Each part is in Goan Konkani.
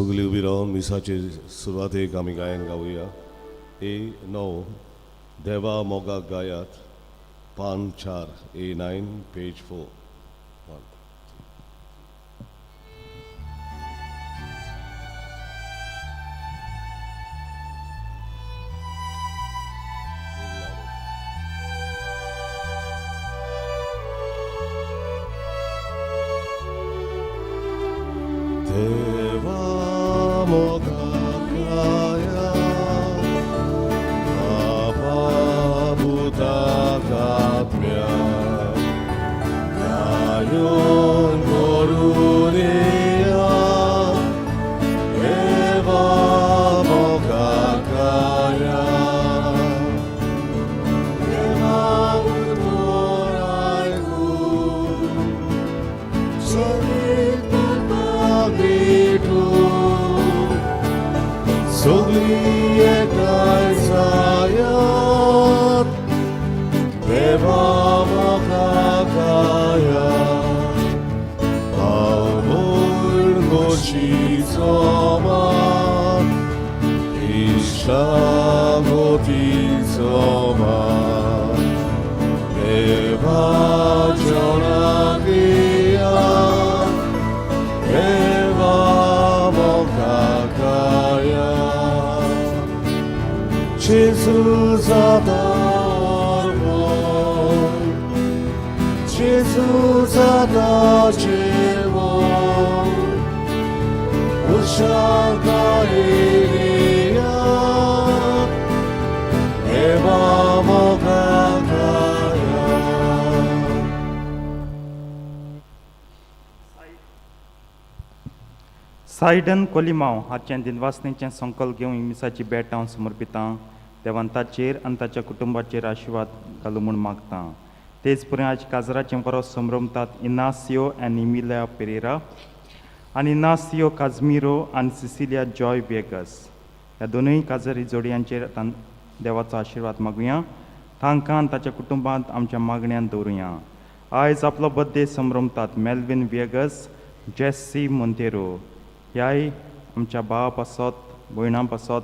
सगळी उबी रावन मिसाचे सुरवातेक आमी गायन गावया. ए 9, देवा मोगाक गायात, पान 4, A 9, page 4. देवा मोगाक गायात, बापा पुताक आत्म्याक, गायोन करुनिया, देवा मोगाक गायात. देवा उतर आयकून, सगळी एकठांय जायात, देवा मोगाक गायात. भाव भयण खोशी जमात, इश्टागती जमात, देवाच्या दिया, देवा मोगाक गायात. जेजू जाता अर्पण, जेजू जाता जेवण, उशाकायेया, देवा मोगाक गायात. सायडन कोलिमाव हाचें दिनवासनेचें संकल्प घेवन मिसाची भेट हांव समर्पितां. देवान ताचेर आनी ताच्या कुटुंबाचेर आशिर्वाद घालूं म्हूण मागतां. तेच परी आज काजराचें बरो संभ्रमतात इनासियो आनी इमिलिया पेरेरा आनी इनासियो काजमिरो आनी सिसिलिया जॉय वेगस ह्या दोनूय काजरी जोडयांचेर देवाचो आशिर्वाद मागुया. तांकां आनी ताच्या कुटुंबांत आमच्या मागण्यान दवरुया. आयज आपलो बड्डे संभ्रमतात मेल्विन वेगस, जेस्सी मोंतेरो ह्याय आमच्या भावा पासत, भयणां पासत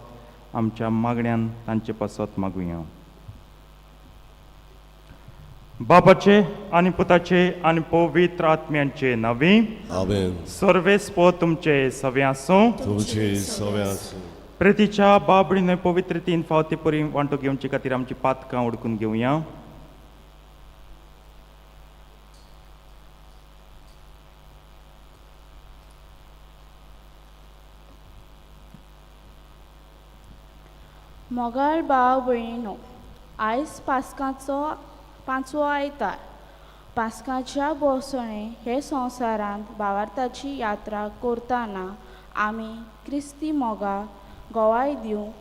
आमच्या मागण्यान तांचे पासत मागुया. बापाचे आनी पुताचे आनी पवित्र आत्म्यांचे नांवी. आमेन. सर्वेस्पो तुमचे सवे आसूं. तुमचे सवे आसूं. प्रेतीच्या बाबडीने पवित्र तीन फावती परी वांटो घेवचे खातीर आमची पातकां उडकून घेवया. मोगाळ भाव भयणीनो, आयज पास्काचो पांचवो आयतार. पास्काच्या भोंवसणें हे संवसारांत भावार्थाची यात्रा करतना आमी क्रिस्ती मोगा गोवाय दिवंक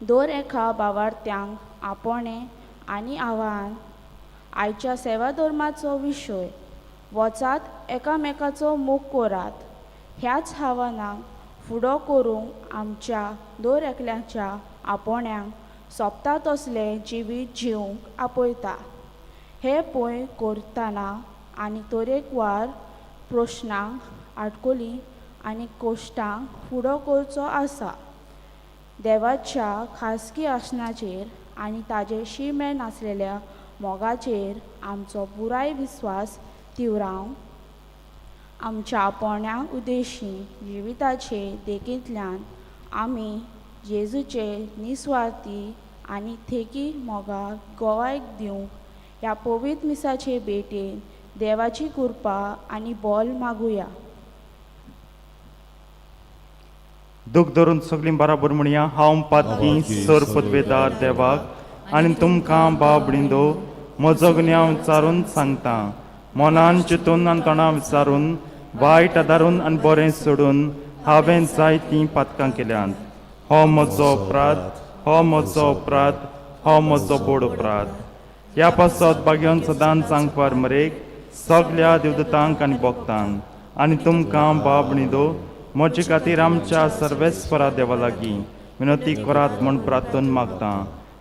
दर एका भावार्थ्यांक आपोवणें आनी आव्हान. आयच्या सेवा धर्माचो विशय, वचात एकामेकाचो मोग करात. ह्याच आव्हानाक फुडो करूंक आमच्या दर एकल्याच्या आपोवण्यांक सोंपता तसलें जिवीत जिवंक आपयता. हें पळय करतना आनी तरेकवार प्रश्नांक, आडकोली आनी कोश्टांक फुडो करचो आसा. देवाच्या खासगी आसनाचेर आनी ताजे शीमेर नासलेल्या मोगाचेर आमचो पुराय विस्वास तिवरावंक आमच्या आपोवण्यांक उद्देशी जिविताचे देखींतल्यान आमी जेजूचे निस्वार्थी आनी थेकी मोगाक गोवायक दिवंक ह्या पवित्र मिसाचे भेटेन देवाची कृपा आनी बोल मागुया. दूख धरून सगळीं बराबर म्हणया, हांव पातकी सर पदवेदार देवाक आनी तुमकां बाबडिंदो म्हजो गुन्यांव विचारून सांगता. मनान चिंतून आनी तोंडां विचारून, वायट आदारून आनी बरें सोडून हांवें जायतीं पातकां केल्यांत. हो म्हजो अपराध, हो म्हजो अपराध, हो म्हजो बोड अपराध. ह्या पासत भाग्योन सदांच सांगपार मरेक सगल्या देवदूतांक आनी भक्तांक आनी तुमकां बाबणिदो म्हजे खातीर आमच्या सर्वेस्परा देवा लागीं विनवती करात म्हूण प्रार्थन मागता.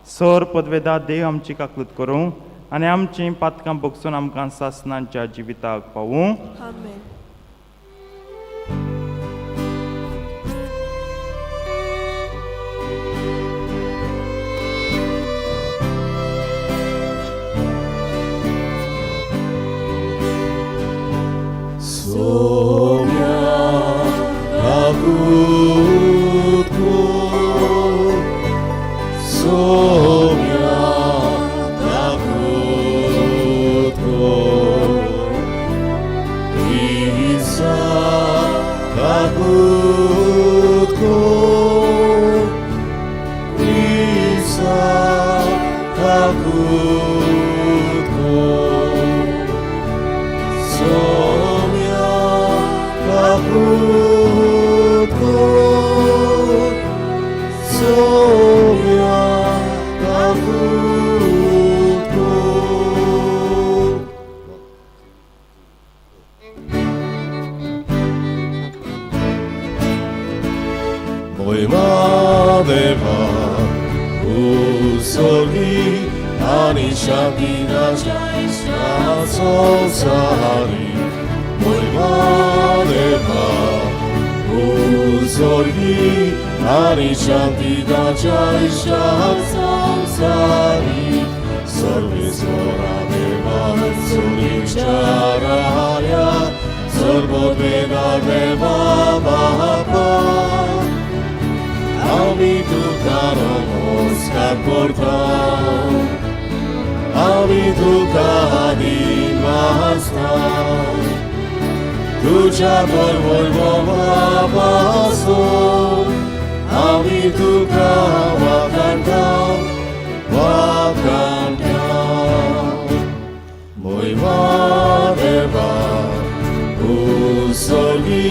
सर पदवेदा देव आमची काकलूत करूं आनी आमचीं पातकां भोगसून आमकां सासनाच्या जिविताक पावूं. आमेन. शांतीताच्या इश्टा संवसारी मोयमा देवा उजोर्गी आनी शांतीताच्या इश्टा संवसारी सर्वेस्वरा देवा सुरीच्या राया सर्वोद्वेगा देवा बापा आमी तुका नमस्कार करता आमी तुका दिवासता तुझ्या बरोबर बाबासो आमी तुका वाखाणता वाखाणता मोयमा देवा उसोगी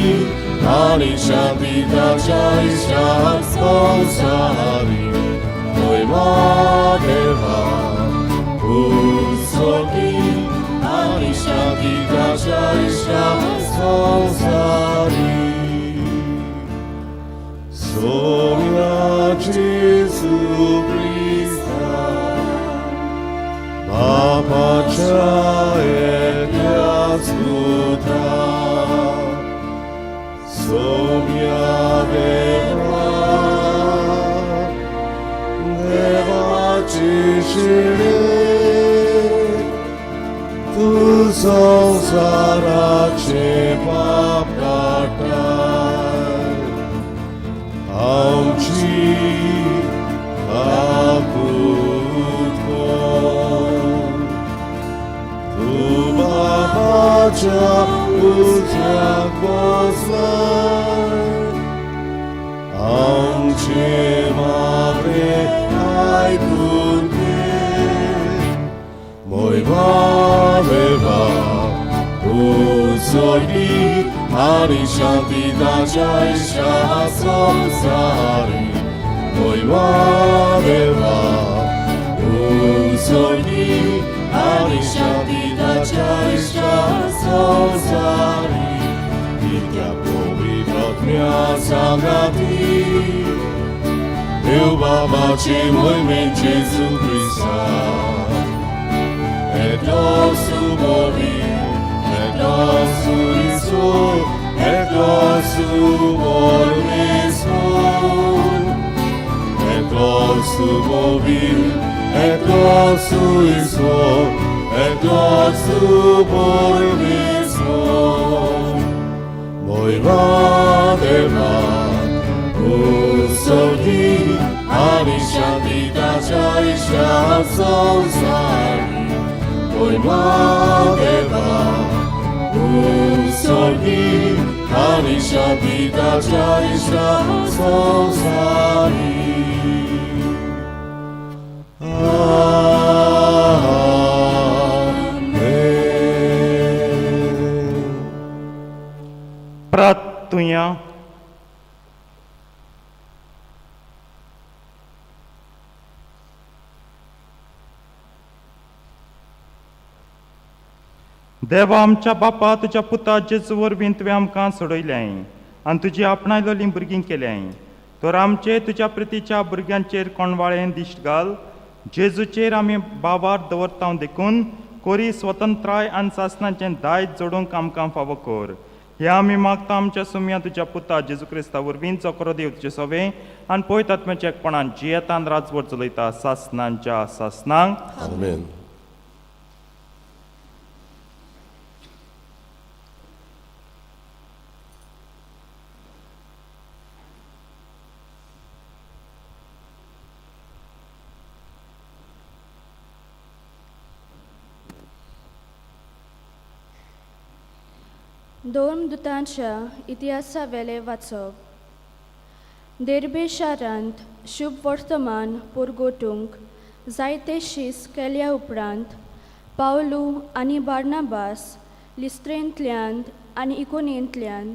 आनी शांतीताच्या इश्टा संवसारी मोयमा देवा उसोगी आनी शांतीताच्या इश्टा संवसारी सोम्या जेजू क्रिस्ता बापाच्या एकल्याच पुता सोम्या देवा देवाची शिणे तू संसाराचे पाप काडटाय आमची काकूत कर. तूं बापाच्या उज्याक बसलाय आमचे मागणे आयकून घे मोयमा देवा उजोडी आनी शांतीताच्या इश्टा संवसारी मोयमा देवा उजोडी आनी शांतीताच्या इश्टा संवसारी कित्याक पवित्र आत्म्या सांगाती देव बाबाचे मोहिमेन जेजू क्रिस्ता Et nosso movi, et nosso isso, et nosso mormesso. Et nosso movi, et nosso isso, et nosso mormesso. Moiva deva, usodi, ani shanti tasha isha sonsari. Moiva deva, usodi, ani shanti tasha isha sonsari. Amen. प्रार्थुया. देवा आमच्या बापा तुज्या पुता जेजू वरवीं तुवें आमकां सोडयलें आनी तुजी आपणायलोलीं भुरगीं केल्याय तर आमचे तुज्या प्रितीच्या भुरग्यांचेर कोणवाळें दिश्ट घाल जेजूचेर आमी बाबार दवरता देखून कोरी स्वतंत्राय आनी सासणाचें दायज जोडूंक आमकां फावो कर हे आमी मागता आमच्या सुम्या तुज्या पुता जेजू क्रिस्ता वरवीं चक्रो देव तुजे सवे आनी पळयत आत्म्याच्या एकपणान जियेतान राजवट चलयता सासणांच्या सासणांक. Amen. दोन दुतांच्या इतिहासावेलें वाचप. देर्बे शारांत शुभ वर्तमान पुरगोटूंक जायते शीस केल्या उपरांत पावलू आनी बार्नाबास लिस्त्रेंतल्यान आनी इकोनेंतल्यान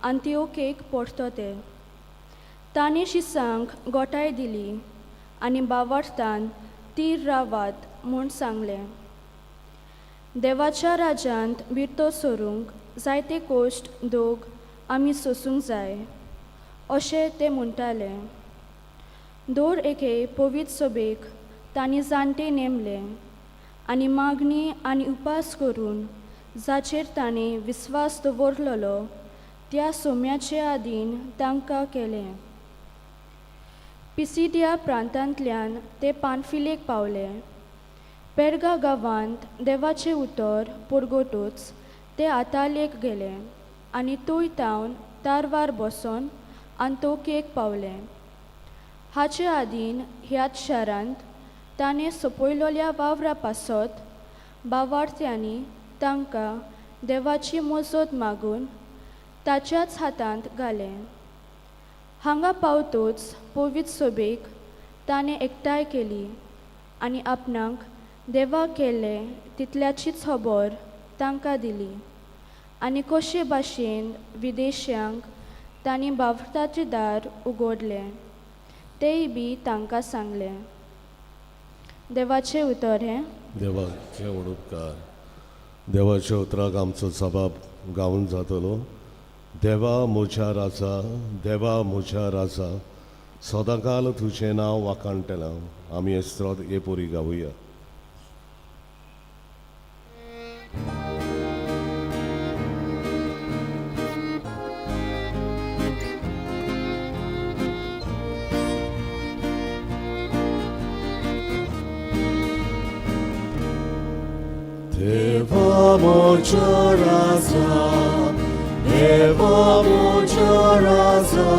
आंतिओकेक परतते. तांणी शिसांक गोठाय दिली आनी बावार्थान तीर रावात म्हूण सांगलें. देवाच्या राज्यांत बिरतो सोरूंक जायते कोश्ट दोग आमी सोसूंक जाय अशें ते म्हणटाले. दर एके पवित्र सभेक तांणी जाणटे नेमले. आनी मागणी आनी उपास करून जाचेर ताणें विस्वास दवरलेलो त्या सोम्याचे आदीन तांकां केलें. पिसिडिया प्रांतांतल्यान ते पानफिलेक पावले. पेर्गा गांवांत देवाचें उतर पुरगोटूच ते आतालेक गेले आनी थंय तावन तारवार बसोन आंतोकेक पावले. हाचे आदीन ह्याच शारांत ताणें सोंपयलोल्या वावरा पासत बावार्थ्यांनी तांकां देवाची मजत मागून ताच्याच हातांत घालें. हांगा पावतूच पवित्र सभेक ताणें एकठांय केली आनी आपणाक देवा केल्लें तितल्याचीच खबर तांकां दिली आनी कशे भाशेन विदेश्यांक तांणी बावताचें दार उगडलें तेंय बी तांकां सांगलें. देवाचें उतर हें. देवाचे व्हड उपकार. देवाच्या उतराक आमचो सबाब गावन जातलो. देवा म्हज्या राजा, देवा म्हज्या राजा, सदांकाल तुजें नांव वाखाणटलें. आमी हें स्त्रोत हे पोरी गावया. देवा म्हज्या राजा, देवा म्हज्या राजा,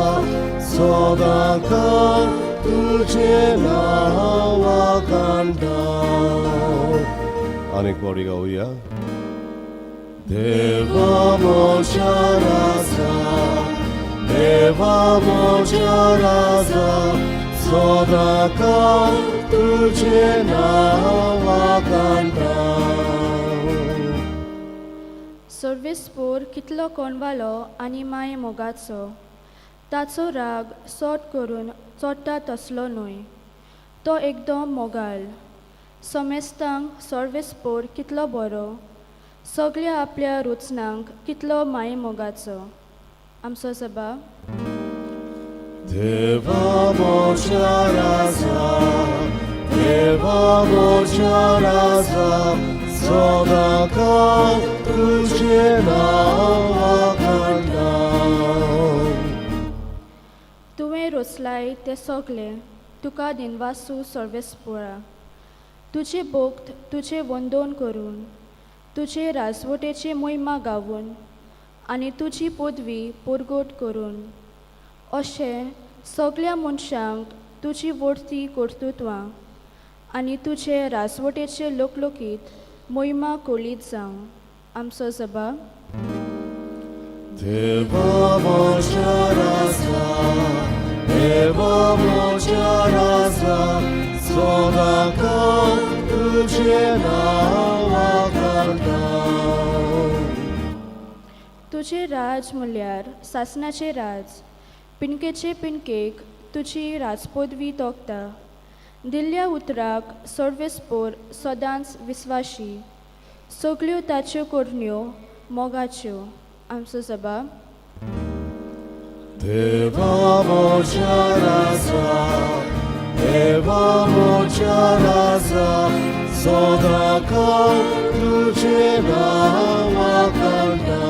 सदांकाल तुजें नांव वाखाणटा. आनीक फावटी गावया. देवा म्हज्या राजा, देवा म्हज्या राजा, सदांकाल तुजें नांव वाखाणटा. सर्वेस्पोर कितलो कोणवालो आनी माये मोगाचो, ताचो राग सोट करून चोडटा तसलो न्हय, तो एकदम मोगाल. समेस्तांक सर्वेस्पोर कितलो बरो, सगल्या आपल्या रुचनांक कितलो माये मोगाचो. आमचो सभा. देवा म्हज्या राजा, देवा म्हज्या राजा, सदांकाल तुजें नांव वाखाणटा. तुवें रोसलाय तें सगलें तुका दिनवासू सर्वेस्पोरा. तुजे भक्त तुजें वंदन करून, तुजे राजवटेची मोहिमा गावून आनी तुजी पदवी परगट करून अशें सगल्या मनशांक तुजी व्हडती कर्तृत्वां आनी तुजे राजवटेचे लोकलोकीत मोहिमा कळीत जावं. आमचो सभा. देवा म्हज्या राजा, देवा म्हज्या राजा, सदांकाल तुजें नांव वाखाणटा. तुजें राज म्हणल्यार सासणाचें राज, पिनकेचे पिनकेक तुजी राजपदवी तोखता. दिल्ल्या उतराक सर्वेस्पोर सदांच विस्वाशी, सगल्यो ताच्यो करण्यो मोगाच्यो. आमचो सभा. देवा म्हज्या राजा, देवा म्हज्या राजा, सदांकाल तुजें नांव वाखाणटा.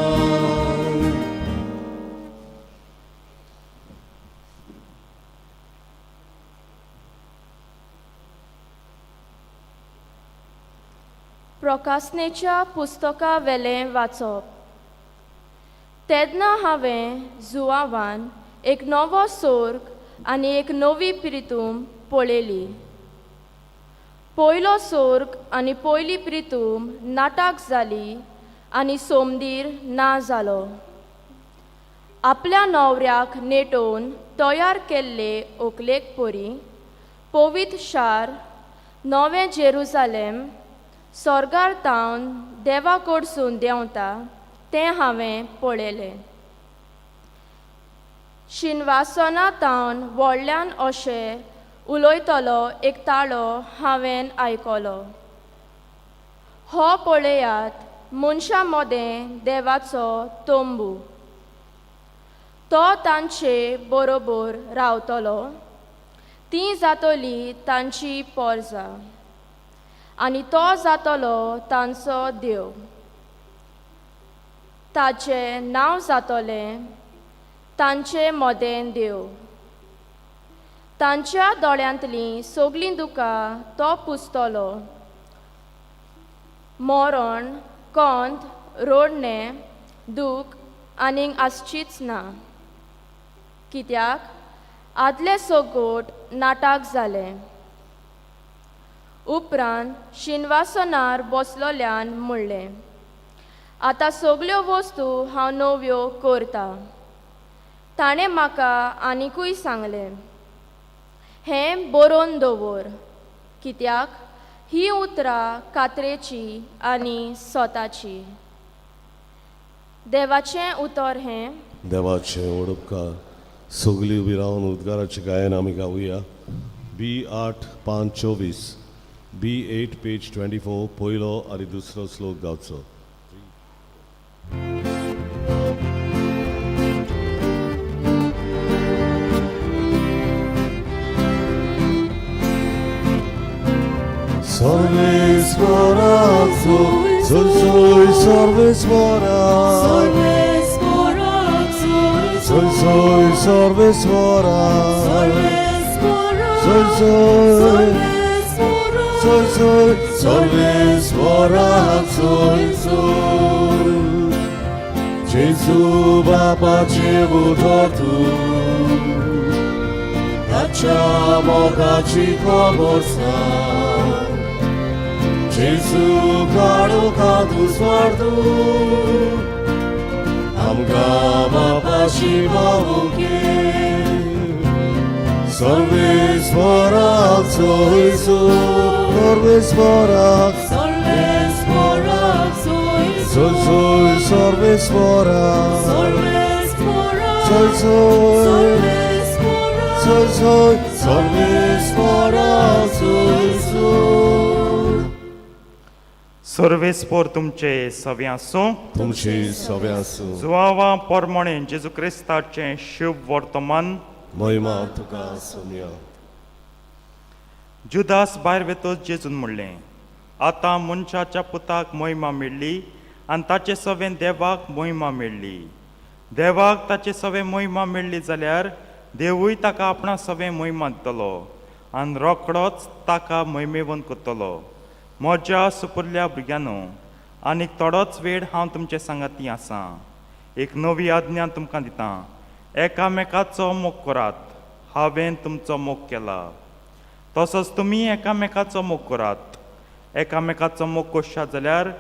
प्रकासनेच्या पुस्तका वेलें वाचप. तेन्ना हांवें जुआवान एक नवो सोर्ग आनी एक नवी प्रितूम पळयली. पयलो सोर्ग आनी पयली प्रितूम नाटक जाली आनी सोमदीर ना जालो. आपल्या न्हवऱ्याक नेटोवन तयार केल्ले ओकलेक परी पवित्र शार नवें जेरुजालेम स्वर्गार तावन देवा कडसून देंवता तें हांवें पळयलें. शिनवासना तावन व्हडल्यान अशें उलयतलो एक ताळो हांवें आयकलो, हो पळयात मनशां मदें देवाचो तंबू, तो तांचे बरोबर रावतलो, तीं जातली तांची पोरसां आनी तो जातलो तांचो देव. ताचें नांव जातलें तांचे मदें देव. तांच्या दोळ्यांतलीं सगलीं दुकां तो पुसतलो. मरण, कोंत, रोडणें, दूख आनीक आसचीच ना, कित्याक आदलें सगोट नाटक जालें. उपरांत शिनवासनार बसलोल्यान म्हणलें, आतां सगल्यो वस्तू हांव नव्यो करता. ताणें म्हाका आनिकूय सांगलें, हें बरोवन दवर, कित्याक हीं उतरां कात्रेचीं आनी सोताचीं. देवाचें उतर हें. देवाचें व्हड उपकार. सगळीं उबी रावन उद्गाराचें गायन आमी गावया. बी 8 5 24, बी 8 पेज 24, पयलो आनी दुसरो श्लोक गावचो. सर्वेस्वराक सोय सोय, सर्वेस्वराक सोय सोय, सर्वेस्वराक सोय सोय, सोय सोय, सर्वेस्वराक सोय सोय. जेजू बापाचे उतर तूं, ताच्या मोगाची खबर सांग. जेजू काळोखांत उजवाड तूं, आमकां बापाशी पावोवंक. सर्वेस्वराक सोय सोय, सर्वेस्वराक सोय सोय, सर्वेस्वराक सोय सोय, सोय सोय, सर्वेस्वराक सोय सोय. सर्वेस्पोर तुमचे सवे आसूं. तुमचे सवे आसूं. जुवावा पोरमोणे जेजू क्रिस्ताचें शुभ वर्तमान. महिमा तुका सोमया. जुदास भायर वेतच जेजून म्हणलें, आतां मनशाच्या पुताक मोहिमा मेळ्ळी आनी ताचे सवें देवाक मोहिमा मेळ्ळी. देवाक ताचे सवें मोहिमा मेळ्ळी जाल्यार देवूय ताका आपणा सवें मोहिमा दितलो आनी रोखडोच ताका मोहिमेवंत करतलो. म्हज्या सुपुरल्या भुरग्यांनो, आनीक थोडोच वेळ हांव तुमचे सांगाती आसा. एक नवी आज्ञा तुमकां दितां, एकामेकाचो मोग करात. हांवें तुमचो मोग केला तसोच तुमी एकामेकाचो मोग करात. एकामेकाचो मोग करशात जाल्यार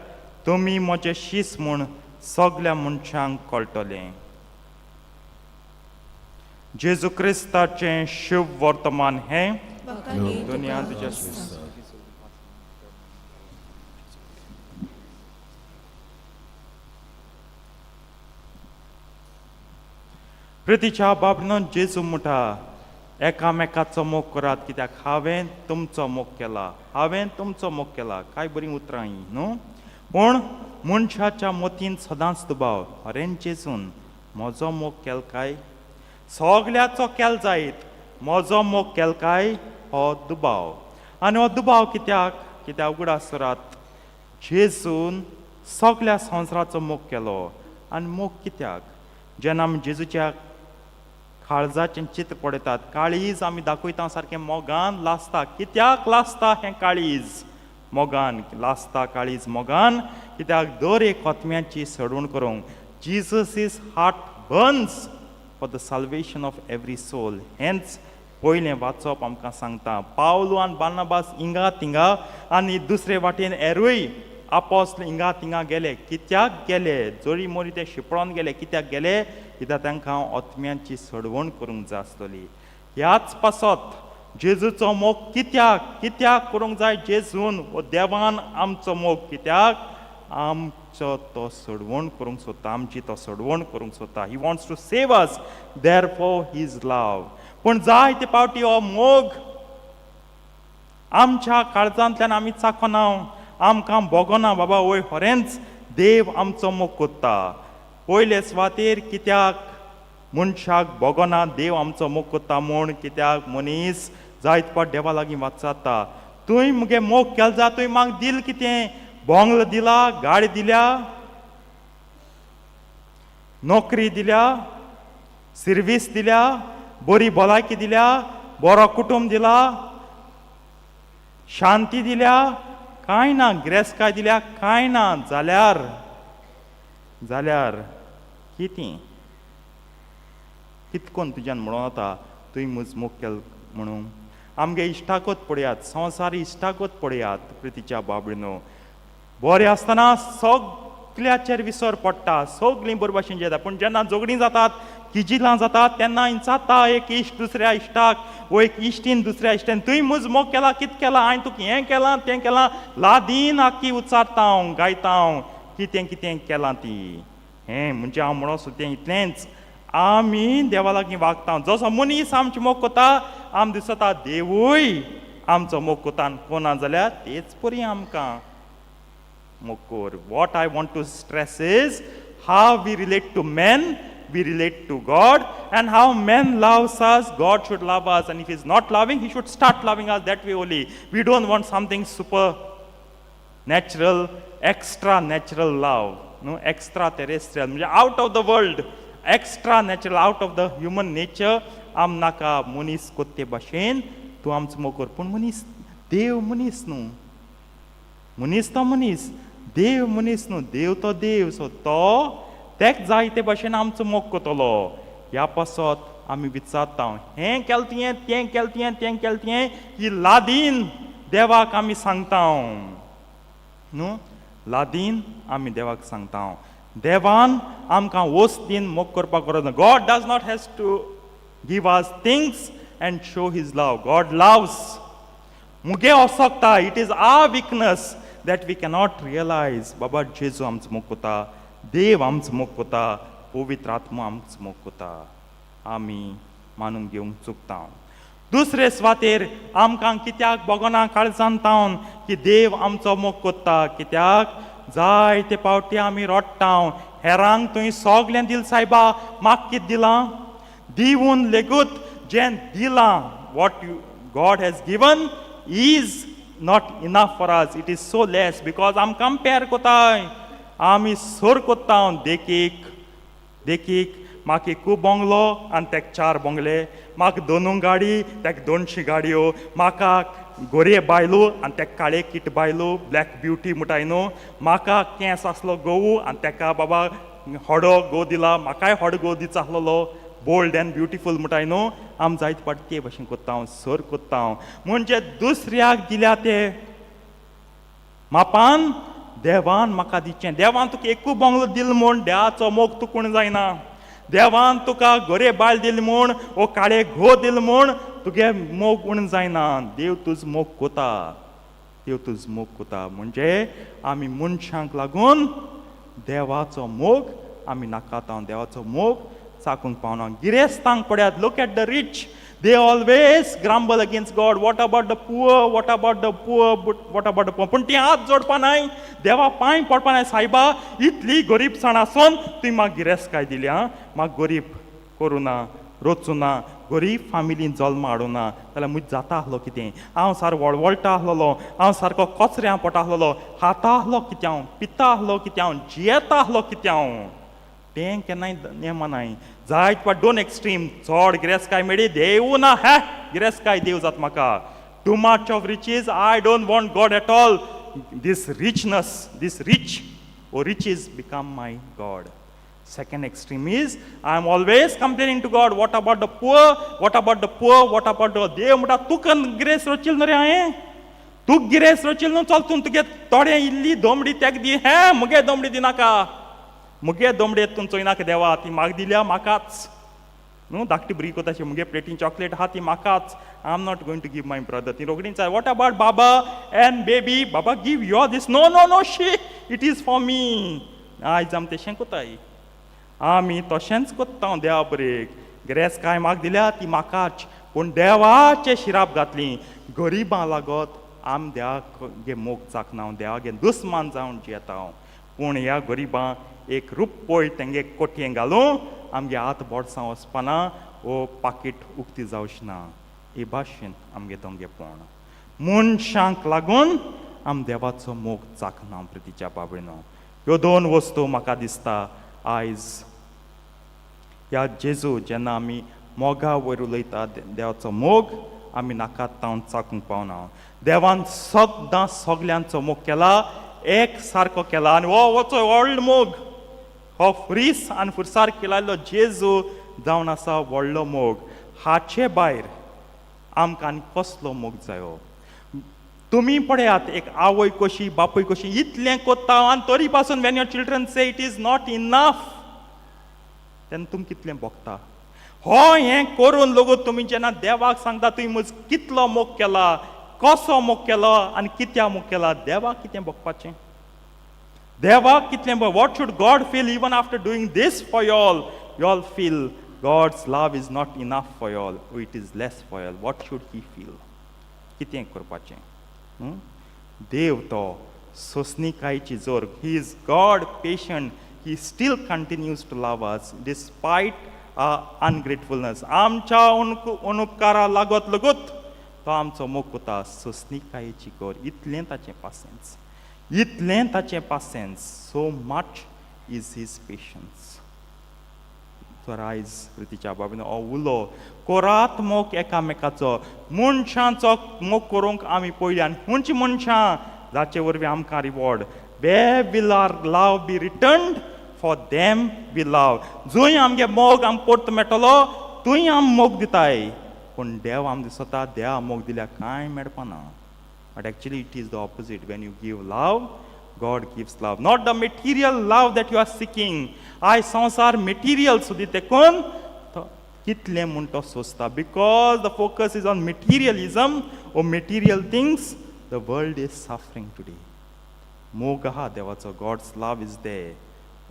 तुमी म्हजे शीस म्हूण सगल्या मनशांक कळटलें. जेजू क्रिस्ताचें शुभ वर्तमान हें. दुनिया तुज्या. प्रितीच्या बाबनो, जेजू म्हणटा, एकामेकाचो मोग करात, कित्याक हांवें तुमचो मोग केला. हांवें तुमचो मोग केला. काय बरीं उतरां हीं न्हू? पूण मनशाच्या मतीन सदांच दुबाव, खरेंच जेजून म्हजो मोग केलो काय? सगल्याचो केल जायत, म्हजो मोग केलो काय हो दुबाव. आनी हो दुबाव कित्याक? कित्याक उगडास करात, जेजून सगल्या संवसाराचो मोग केलो. आनी मोग कित्याक? जेन्ना आमी जेजूच्या काळजाचें चित्र पळयतात, काळीज आमी दाखयता, सारकें मोगान लासता. कित्याक लासता हें काळीज मोगान लासता? काळीज मोगान कित्याक? दर एक आत्म्याची सडवण करूंक. Jesus' heart burns for the salvation of every soul. हेंच पयलें वाचप आमकां सांगता. पावलू आनी बार्नाबास हिंगा थिंगा आनी दुसरे वाटेन एरूय आपोस्ल हिंगा थिंगा गेले. कित्याक गेले? जरी मोरी ते शिपळोन गेले. कित्याक गेले? कित्याक तांकां आत्म्यांची सडवण करूंक जाय आसतली. ह्याच पासत जेजूचो मोग कित्याक, कित्याक करूंक जाय जेजून वो देवान आमचो मोग? कित्याक आमचो तो सडवण करूंक सोदता, आमची तो सडवण करूंक सोदता. He wants to save us, therefore his love. पूण जायते फावटी हो मोग आमच्या काळजांतल्यान आमी चाखना, आमकां भोगना, बाबा वय खरेंच देव आमचो मोग कोत्ता. पयले सुवातेर कित्याक मनशाक भोगना देव आमचो मोग कोत्ता म्हूण? कित्याक मनीस जायत फावट देवा लागीं वाचाता. तुवें मुगे मोग केलो जा, तुवें म्हाका दिल कितें? बोंगलो दिला, गाडी दिल्या, नोकरी दिल्या, सिर्वीस दिल्या, बरी भलायकी दिल्या, बरो कुटुंब दिला, शांती दिल्या? कांय ना. गिरेस्तकाय दिल्या? कांय ना. जाल्यार जाल्यार कितें? कितकोन तुज्यान म्हणून वता तुवें म्हज मोग केलो म्हणून? आमगे इश्टागत पळयात, संवसारी इश्टागत पळयात. प्रितीच्या बाबडीनो, बरें आसतना सगल्याचेर विसर पडटा, सगलीं बरे भाशेन जेता. पूण जेन्ना झगडीं जातात, किजिलां जातात, तेन्ना विचारता एक इश्ट दुसऱ्या इश्टाक वो एक इश्टीन दुसऱ्या इश्टान, तुवें म्हज मोग केला? कित केलां? हांवें तुका हें केलां, तें केलां. लादीन आख्खी उच्चारता हांव, गायता हांव कितें कितें केलां ती. हें म्हणजे हांव म्हणो तें इतलेंच, आमी देवा लागीं वागता जसो मनीस आमची मोग कोता, आम दिसता देवूय आमचो मोग कोता. आनी कोना जाल्यार तेच परी आमकां मोग कोर. What I want to stress is how we relate to men, we relate to God, and how men loves us, God should love us. And if He's not loving, He should start loving us that way only. We don't want something super natural, extra natural love, no, extraterrestrial, म्हणजे out of the world, extra natural, out of the human nature आम नाका. मनीस कोत्ते भाशेन तूं आमचो मोग कर. पूण मनीस, देव मनीस न्हू. मनीस तो मनीस, देव मनीस न्हू. देव तो देव. सो तो तेक जाय ते भाशेन आमचो मोग करतलो. ह्या पासत आमी विचारता, हें केलें तुवें, तें केलें तुवें, तें केलें तुवें. ही लादीन देवाक आमी सांगता न्हू, लादीन आमी देवाक सांगता. देवान आमकां वस्त दीन मोग करपाक गरज ना. God does not has to give us things and show His love. God loves. मुगे असकता. It is our weakness that we cannot realise. बाबा जेजू आमचो मोग कोता, देव आमचो मोग कोता, पवित्र आत्मा आमचो मोग कोता. आमी मानून घेवंक चुकता. दुसरे सुवातेर आमकां कित्याक भोगना काळजान तावन की देव आमचो मोग कोत्ता? कित्याक जायते पावटी आमी रोडटा, हेरांक तुवें सगळें दिल सायबा, म्हाका कितें दिलां? दिवन लेगूत जें दिलां, what you God has given is not enough for us. It is so less because आम कंपेर कोताय, आमी सर कोत्ता. देखीक देखीक म्हाका एकू बंगलो आनी तेका चार बंगले, म्हाका दोनू गाडी, तेका 200 गाडयो, म्हाका गोरये बायलो आनी तेका काळे किट बायलो, ब्लॅक ब्युटी म्हणटाय न्हू, म्हाका केंस आसलो गोवू आनी तेका बाबा हडो गो दिला, म्हाकाय हडो गो दिता आसलेलो, बोल्ड अँड ब्युटिफूल म्हणटाय न्हू. आम जायते फावटी ते भशेन कोत्ता, सर कोत्ता. म्हणजे दुसऱ्याक दिल्या ते मापान देवान म्हाका दिचें. देवान तुका एकू बंगलो दिल म्हूण देवाचो मोग तुका कोण जायना. देवान तुका गोरे बायल दिली म्हूण वो काळे घो दिल म्हूण तुगे मोग उण जायना. देव तुज मोग कोता, देव तुज मोग कोता. म्हणजे आमी मनशांक लागून देवाचो मोग आमी नाकाता, देवाचो मोग चाकूंक पावना. गिरेस्तांक पळयात. Look at the rich. They always grumble against God. What about the poor? What about the poor? What about the poor? पूण ती हात जोडपा नाय, देवा पांय पडपा नाय. सायबा, इतली गरीबसाण आसून तुवें म्हाका गिरेस्तकाय दिल्या, म्हाका गरीब करूं ना, रोचूं ना, गरीब फामिलीन जल्म हाडूं ना जाल्यार म्हज जाता आसलो कितें? हांव सारको वळवळटा आसलेलो, हांव सारको कचऱ्यां पडटा आसलेलो, खाता आसलो कितें हांव, पिता आसलो कितें हांव, जियेता आसलो कितें हांव? तें केन्नाय नेमा नाय. जायत फावट दोन एक्स्ट्रीम. चड गिरेस्तकाय मेळ्ळी, देवू ना. हे गिरेस्तकाय देव जाता म्हाका. Too much of riches, I don't want God at all. This richness, this rich or riches become my God. Second extreme is I am always complaining to God, what about the poor? What about the poor? What about the देव म्हणटा, तुका गिरेस्त रचील न्हू रे हांवें, तूं गिरेस्त रचील न्हू, चल तूं तुगे थोडे इल्ली दोमडी तेक दी. हे मुगे दोमडी दिनाका, मुगे दोमडे तूं चोयनाका देवा, ती म्हाका दिल्या म्हाकाच न्हू. धाकटी भुरगीं कोता अशें, मुगे प्लेटीन चॉकलेट आहा ती म्हाकाच, I am not going to give my brother. ती रोखडीच, what about Baba and baby? Baba give your this. No, no, no, she, it is for me. आयज आमी तशें कोताय, आमी तशेंच कोत्ता देवा बरेक. गिरेस्तकाय म्हाका दिल्या ती म्हाकाच. पूण देवाचे शिराप घातली गरिबां लागत आम देवाक गे मोग चाकना, देवागे दुस्मान जावन जियेता. पूण ह्या गरिबां एक रुपय तेंगे कोठयें घालूं आमगे हात बोडसां वचपाना वो पाकीट उक्ती जावची ना. हे भाशेन आमगे दोंगेपण. मनशांक लागून आम देवाचो मोग चाखना. प्रितीच्या बाबडिनो, ह्यो दोन वस्तू म्हाका दिसता आयज ह्या जेजू जेन्ना आमी मोगा वयर उलयता, देवाचो मोग आमी नाकात तावन चाकूंक पावना. देवान सदां सगल्यांचो मोग केला, एक सारको केला आनी हो वचो व्हडलो मोग, हो फ्रीस आनी फुरसार केलायल्लो जेजू जावन आसा व्हडलो मोग. हाचे भायर आमकां आनी कसलो मोग जायो? तुमी पळयात, एक आवय कशी, बापूय कशी इतलें कोत्ता आनी तरी पासून when your children say it is not enough, तेन्ना तुमी कितलें भोगता. हो हें करून लोगू तुमी जेन्ना देवाक सांगता, तुवें म्हज कितलो मोग केला, कसो मोग केलो आनी कित्याक मोग केला, देवाक कितें भोगपाचें? देवाक कितलें? What should God feel even after doing this for y'all? Y'all feel God's love is not enough for y'all, it is less for y'all. What should he feel? कितें करपाचें? देव तो सोंसणिकायेची जोर. He is God patient. He still continues to love us despite ungratefulness. आमच्या अनुपकारा लागत लगत तो आमचो मोग कोता. सोंसणिकायेची गोर, इतलें ताचें पासेन्स, इतलें ताचें पासेन्स. So much is his patience. तर आयज प्रितीच्या बाबीन हो उलो कोरात मोग एकामेकाचो. मनशांचो मोग करूंक आमी पळयली आनी खंयची मनशां जाचे वरवीं आमकां reward, where will our love be returned for them we love? जंय आमगे मोग आम परतो मेळटलो थंय आम मोग दिताय. पूण देव आम दिसता, देवा मोग दिल्यार कांय मेळपाना. But actually it is the opposite. When you give love, God gives love. Not the material love that you are seeking. आयज संवसार material सुदी तेकून तो कितलें म्हूण तो सोंसता, because the focus is on materialism or material things. The world is suffering today. मोग आहा देवाचो. God's love is there.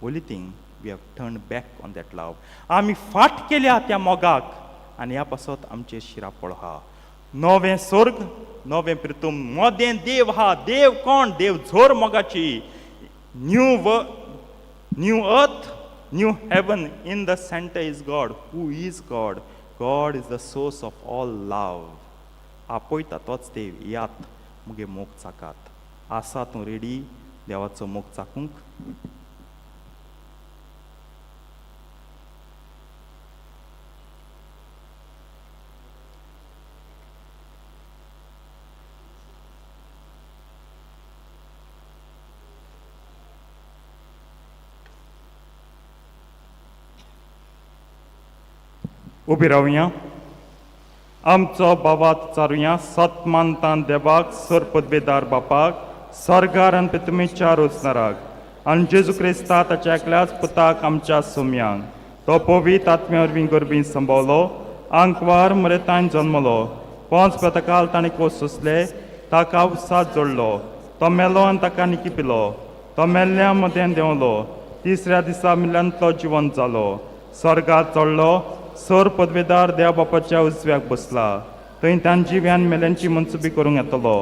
Only thing, we have turn back on that love. आमी फाट केल्या त्या मोगाक आनी ह्या पासत आमचेर शिरापळ आहा. नवें स्वर्ग, नवें प्रितूम, मोदें देव आहा. देव कोण? देव झोर मोगाची. New earth, new heaven, in the center is God. Who is God? God is the source of all love. आपयता तोच देव, यात मुगे मोग चाकात. आसा तूं रेडी देवाचो मोग चाकूंक? उबी रावया, आमचो बाबात चारुया. सत मानतान देवाक, सर पदवेदार बापाक, सर्गार आनी पितुमेच्या रोजनाराक, आनी जेजू क्रिस्ता ताच्या एकल्याच पुताक, आमच्या सोम्यांक. तो पवित्र आत्म्या वरवीं गर्भी संभवलो, आंकवार मरेतान जन्मलो, पोंच पेतकाल ताणें कोस सोंसले, ताका उसात जोडलो, तो मेलो आनी ताका निकिपिलो. तो मेल्ल्या मदें देंवलो, तिसऱ्या दिसा मेल्ल्यांतलो जिवंत जालो, स्वर्गात चडलो, सर पदवेदार देव बापाच्या उजव्याक बसला. थंय तान जिव्यान मेल्यांची मनसुबी करूंक येतलो.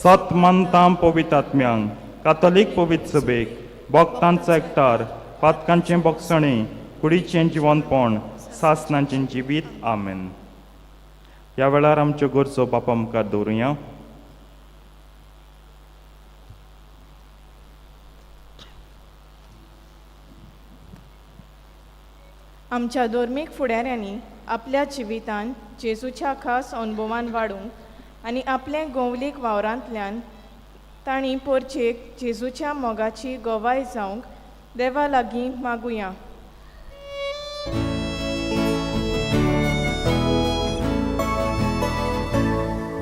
सत मानतां पवित्र आत्म्यांक, कातोलीक पवित्र सभेक, भक्तांचो एकतार, पातकांचें बोगसणें, कुडीचें जिवनपण, सासनांचें जिवीत. आमेन. ह्या वेळार आमच्यो गरजो बापा मुखार दवरुया. आमच्या धर्मीक फुडाऱ्यांनी आपल्या जिवितान जेजूच्या खास अनुभवान वाडूंक आनी आपले गोवलीक वावरांतल्यान तांणी पोरचेक जेजूच्या मोगाची गवाय जावंक देवा लागीं मागुया.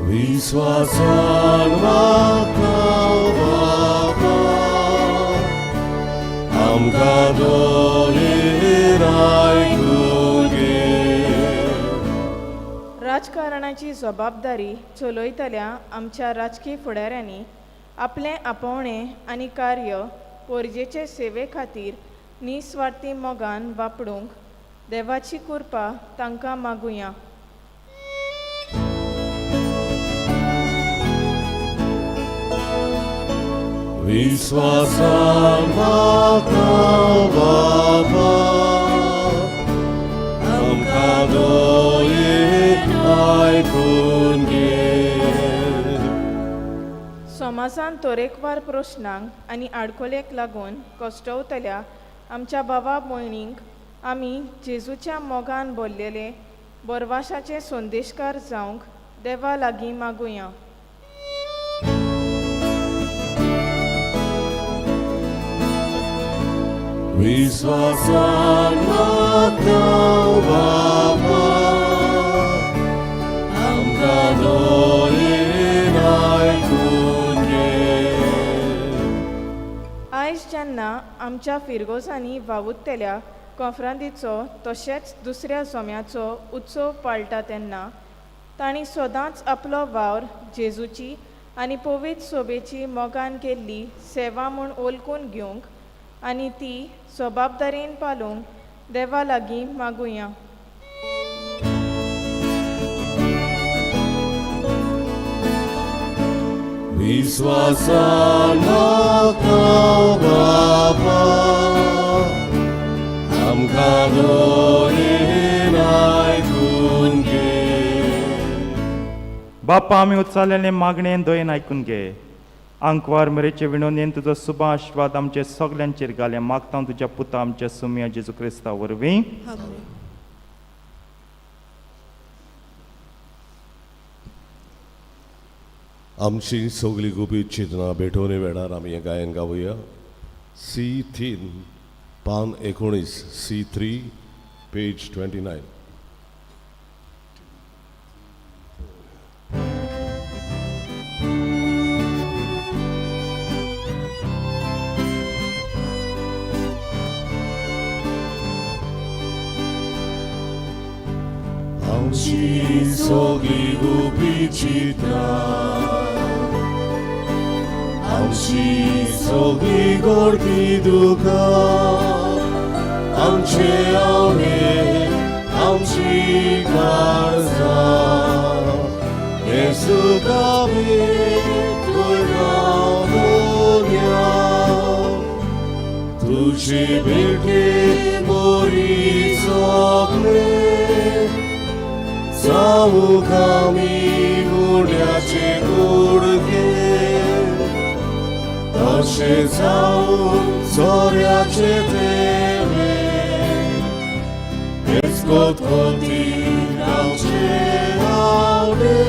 विश्वासान वागता बापा, आमकां दोळेर आयकून घे. राजकारणाची जबाबदारी चलयतल्या आमच्या राजकी फुडाऱ्यांनी आपलें आपोवणें आनी कार्य पोरजेचे सेवे खातीर निस्वार्थी मोगान वापरूंक देवाची कृपा तांकां मागुया. विश्वासान वागता बापा, आमकां दोळे आयकून घे. समाजान तरेकवार प्रश्नांक आनी आडखळेक लागून कश्टवतल्या आमच्या भावा भयणींक आमी जेजूच्या मोगान भरलेले बरवाशाचे संदेशकार जावंक देवा लागीं मागुया. विश्वासान मागता बापा, आमकां दयेन आयकून घे. आयज जेन्ना आमच्या फिरगोजांनी वावुरतल्या कोंफ्रांदीचो तशेंच दुसऱ्या जोम्याचो उत्सव पाळटा तेन्ना तांणी सदांच आपलो वावर जेजूची आनी पवित्र सोबेची मोगान केल्ली सेवा म्हूण ओलकून घेवंक आनी ती जबाबदारेन पालोवंक देवा लागीं मागुया. विश्वासान मागता बापा, आमकां दयेन आयकून घे. बापा आमी उच्चारलेलें मागणें दयेन आयकून घे. आंकवार मरेचे विणोनेन तुजो सुबा आशिर्वाद आमचे सगल्यांचेर घाले मागता तुज्या पुता आमच्या सुमया जेजू क्रिस्ता वरवीं. आमची सगळी गुपीत चिंतना भेटवणे वेळार आमी हें गायन गावया. सी 3 पान 19, सी 3 पेज 29. आमची सगळी गुपीत चिंतना, आमची सगळी गोडकी दुखां, आमचे आवडे आमची काळजां, येसू तुझे भेटे मोरी सगळे, जावूंक आमी उड्याचे कुडके, तशें जावूं सोऱ्याचे तेवे, हेच कोतकोतीक आमचे आवडे,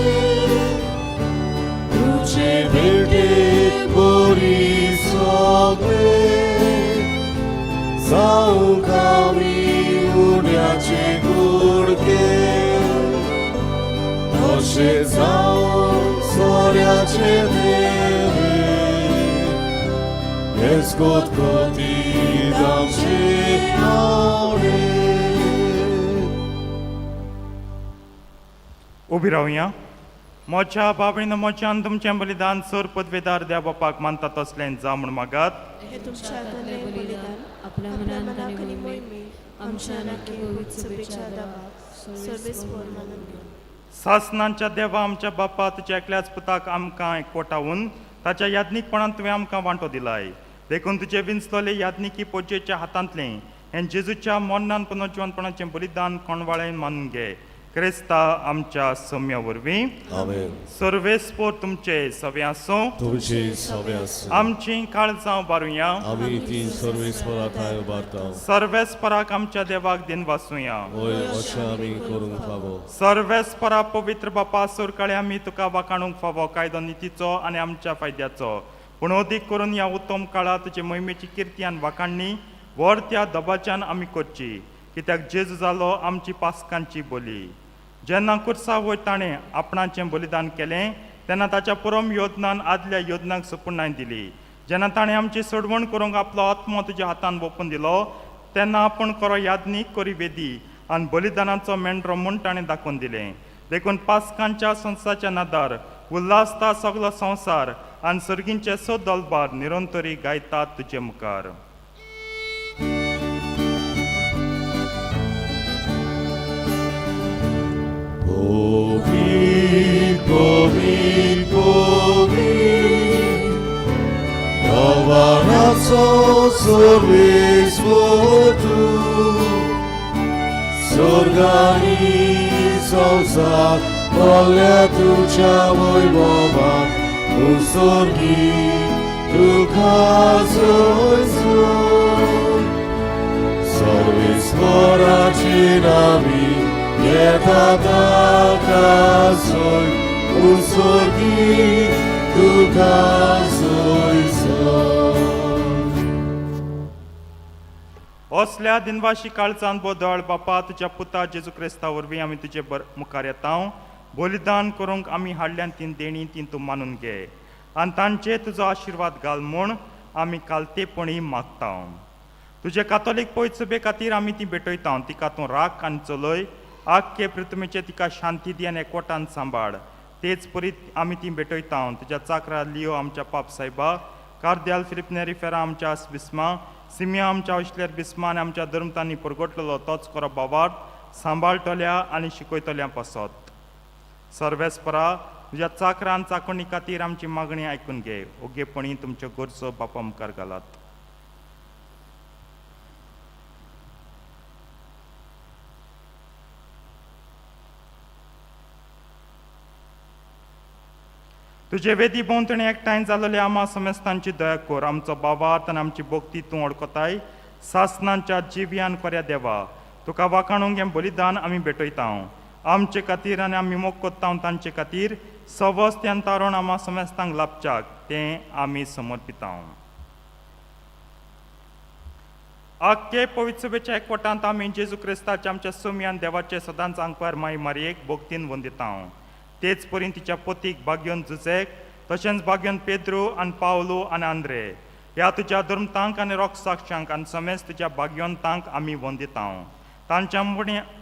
तुझे भेटे मोरी सगळे, जावूंक आमी उड्याचे कुडके, तशें जावूं सोऱ्याचे तेवे, हेच कोतकोतीक आमचे आवडे. उबी रावया. मोच्या बाबणीन मोच्यान तुमचें बलिदान सर पदवेदार देव बापाक मानता तसलें जा म्हूण मागात. हे तुमच्या हातांतलें बलिदान आपल्या मनाक आनी मोहिमेक आमच्या नाके पवित्र सभेच्या दावाक सर्वेस्पर मानून घेवं. सासनांच्या देवा आमच्या बापा, तुज्या एकल्याच पुताक आमकां एकवटावून ताच्या याज्ञीकपणान तुवें आमकां वांटो दिलाय, देखून तुजे विंचलोले याज्ञिकी पोजेच्या हातांतलें हें जेजूच्या मरणान पुनर्जिवनपणाचें बलिदान कोणवाळें मानून घे, क्रिस्ता आमच्या सम्या वरवीं. आमेन. सर्वेस्पोर तुमचे सवे आसूं. तुमचे सवे आसूं. आमचीं काळजां उबारुया. आमी ती सर्वेस्परा ठांय उबारता. सर्वेस्पराक आमच्या देवाक दिन वासुया. वय अशें आमी करूंक फावो. सर्वेस्परा पवित्र बापा, सुरकाळे आमी तुका वाखाणूंक फावो कायदो नितीचो आनी आमच्या फायद्याचो, पूण अदीक करून ह्या उत्तम काळार तुजे मोहिमेची किर्ती आनी वाखाणणी व्हड त्या दबाच्यान आमी करची, कित्याक जेजू जालो आमची पासकांची बोली. जेन्ना कुर्सा वयर ताणें आपणाचें बलिदान केलें तेन्ना ताच्या परम योजनान आदल्या योजनाक सुपुर्णाय दिली. जेन्ना ताणें आमची सोडवण करूंक आपलो आत्मो तुज्या हातान वोपून दिलो तेन्ना आपूण खरो याज्ञीक करी वेदी आनी बलिदानाचो मेंढरो म्हूण ताणें दाखोवन दिलें. देखून पासकांच्या संवसाराच्या नादार उल्हासता सगलो संवसार आनी सर्गींचे स दलबार निरंतरी गायतात तुजे मुखार. Povi, povi, povi, Dovaraco सर्वेस्पोतु, स्वर्गानी संवसार भरल्या तुज्या वैभवान, उसोर्गी तुका जोयसून सर्वेस्वराची नावी येता ताका सोय उसोर्गी तुका जोयसून. असल्या दिनवाशी काळजान बदल बापा तुज्या पुता जेजू क्रिस्ता वरवीं आमी तुजे बर मुखार येता. बलिदान करूंक आमी हाडल्यान तीन देणी तीन तूं मानून घे आनी तांचे तुजो आशिर्वाद घाल म्हूण आमी कालतेपणी मागता. तुजे कातोलीक पयत सभे खातीर आमी ती भेटयता. तिका तूं राख आनी चलय. आख्खे पृथ्वीचेर तिका शांती दी आनी एकवटान सांबाळ. तेच परी आमी ती भेटयता. तुज्या चाकरा लियो आमच्या पाप सायबा, कार्द्याल फिलिप नेरी फेरा आमच्या बिस्मा, सिमिया आमच्या अशल्यार बिस्मा आनी आमच्या धर्मतांनी परगटलेलो तोच करो बावार्थ सांबाळटल्या आनी शिकयतल्या पासत. सर्वेस्परा तुज्या चाकरान चाकोणी खातीर आमची मागणी आयकून घे. ओगेपणी तुमच्यो गरजो बापा मुखार घालात. तुजे वेदी भोंवतणी एकठांय जाल्ले आमा समेस्तांची दया कर. आमचो बावार्थ आनी आमची भक्ती तूं वळखताय. सासनांच्या जिव्यान कोऱ्या देवा, तुका वाखाणूंक हें बलिदान आमी भेटयता. आमचे खातीर आनी आमी मोग कोत्ता तांचे खातीर सवस्त्यान तारण आमा समेस्तांक लाभच्याक तें आमी समर्पिता. आख्खे पवित्र सभेच्या एकवटांत आमी जेजू क्रिस्ताच्या आमच्या सुमयान देवाचे सदांच आंकवार माई मारयेक भक्तीन वंदिता. तेच परी तिच्या पोतीक बाग्योन जुझेक, तशेंच बाग्योन पेद्रू आनी पावलो आनी आंद्रे ह्या तुज्या धर्मतांक आनी रोगसाक्षांक आनी समेज तुज्या बाग्योनतांक आमी वंदिता. तांच्या